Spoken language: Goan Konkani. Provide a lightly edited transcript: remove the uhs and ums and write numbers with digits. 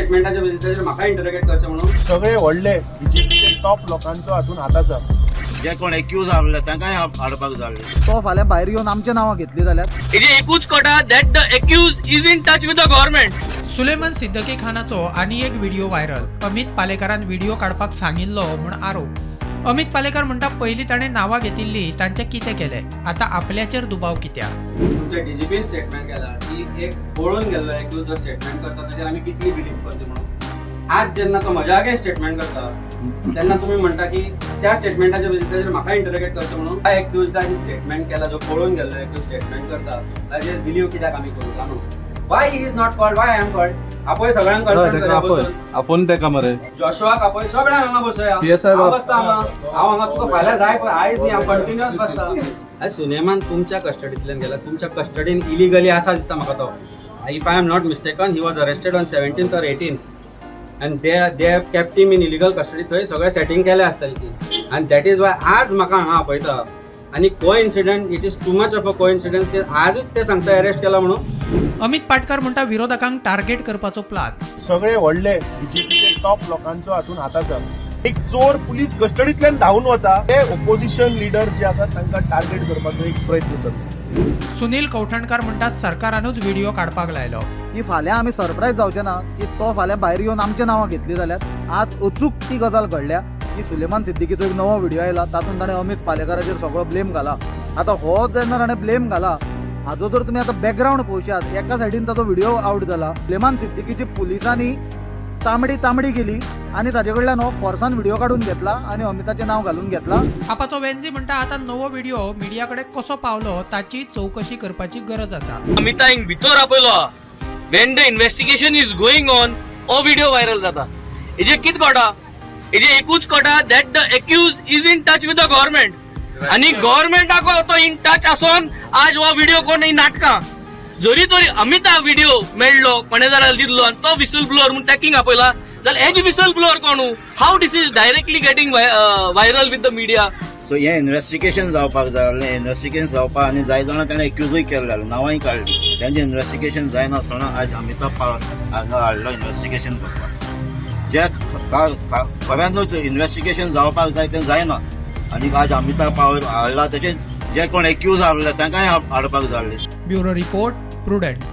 स्टेटमेंटाच्या बेसिसाचेर म्हाका इंटरोगेट करचें म्हणून. सगळे व्हडले बीजेपीचे टॉप लोकांचो हातून हात आसा. जे कोण एक्यूज आहले तांकांय हाडपाक जाय. तो फाल्यां भायर येवन आमच्या नांवां घेतली जाल्यार? हेजे एकूच कळटा that the accused is in touch with the government. Suleman Siddiqui खानाचो आनी एक व्हिडिओ व्हायरल. अमित पालेकारान व्हिडिओ काडपाक सांगिल्लो म्हूण आरोप. अमित पालेकार म्हणटा, पयलीं ताणें नांवां घेतिल्लीं तांचें कितें केलें? आतां आपल्याचेर दुबाव कित्याक? तुमच्या डीजीपीन स्टेटमेंट केला की एक पळून गेल्लो एक्यूज जो स्टेटमेंट करता, ताचेर आमी कितली बिलीव करची म्हणून. आज जेन्ना तो म्हज्या अगेन्स्ट स्टेटमेंट करता, तेन्ना तुमी म्हणटा की त्या स्टेटमेंटाच्या बेसिसाचेर म्हाका इंटरोगेट करचें म्हणून. त्या एक्यूजान स्टेटमेंट केला, जो पळून गेल्लो एक्यूज स्टेटमेंट करता, ताचेर बिलीव कित्याक आमी करूं का म्हणून? Why is not called? Why I am called? आपय सगळ्यांक. ताका आपय, आपोवन तेका मरे. जोशुआक आपय, सगळ्यांक हांगा बसोया. PSI. हांव बसता हांगा. हांव हांगा तुका फाल्यां जाय पळय, आयज न्ही, हांव कंटिन्युअस बसता. अरे, सुलेमान तुमच्या कस्टडींतल्यान गेला. तुमच्या कस्टडीन इलिगली आसा दिसता म्हाका तो. If I am not mistaken, he was arrested on 17th or 18th and they have kept him in illegal custody. थंय सगळें सेटींग केलें आसतलें ती आनी that is why आज म्हाका हांगा आपयता. आनी coincident, it is too much of a coincidence, आजूच ते सांगता अरेस्ट केला म्हणून. अमित पाटकर म्हणटा, विरोधकांक टार्गेट करपाचो प्लान. सगळे व्हडले बीजेपीचे टॉप लोकांचो हातून हात आसा. एक चोर पुलीस कस्टडींतल्यान धांवून वता, ते ओपोजिशन लिडर जे आसात तांकां टार्गेट करपाचो एक प्रयत्न चल्ला. सुनील कवठणकार म्हणटा, सरकारानूच व्हिडिओ काडपाक लायलो. की फाल्यां आमी सरप्रायज जावचे ना की तो फाल्यां भायर येवन आमच्या नांवां घेतली जाल्यार. आज अचूक ती गजाल घडल्या की सुलेमान सिद्दीकीचो एक नवो व्हिडिओ आयला, तातूंत ताणें अमित पालेकाराचेर सगळो ब्लेम घाला. आतां हो जेन्ना ताणें ब्लेम घाला, हाजो जर तुमी आतां बॅकग्रावंड पळोवशात, एका सायडीन ताचो व्हिडिओ आवट जाला. सुलेमान सिद्दीकीची पुलिसांनी तांबडी तांबडी केली आनी ताजे कडल्यान हो फोर्सान व्हिडिओ काडून घेतला आनी अमिताचें नांव घालून घेतला. आपाचो वेन्झी म्हणटा, आतां नवो व्हिडिओ मिडिया कडेन कसो पावलो ताची चवकशी करपाची गरज आसा. अमिता हिंग भितर आपयलो. When the investigation is going on, हो व्हिडिओ व्हायरल जाता. हेजे कित कळटा? हेजे एकूच कळटा that the accused is in touch with the government. आनी गव्हर्मेंटाक तो इन टच आसोन आज हो व्हिडिओ कोण ही नाटकां. जरी तरी अमिता व्हिडिओ मेळ्ळो, कोणे जाल्यार दिल्लो आनी तो विसल ब्लोअर म्हूण टॅकिंग आपयला जाल्यार हेज विसल ब्लोअर कोणू? How this is directly getting viral with the media? So हें इन्व्हेस्टिगेशन जावपाक जाय आहलें. इन्व्हेस्टिगेशन जावपाक आनी जाय जाणां ताणें एक्युजूय केल्ले, नांवांय काडली. तेंचें इन्व्हेस्टिगेशन जायनासतना आज अमिताभ हांगा हाडलो इन्व्हेस्टिगेशन करपाक. जे खऱ्यानूच इन्व्हेस्टिगेशन जावपाक जाय तें जायना आनी आज अमिताभ पावर हाडला. तशेंच जे कोण एक्यूज आहले तांकांय हाडपाक जाय. Bureau report, prudent.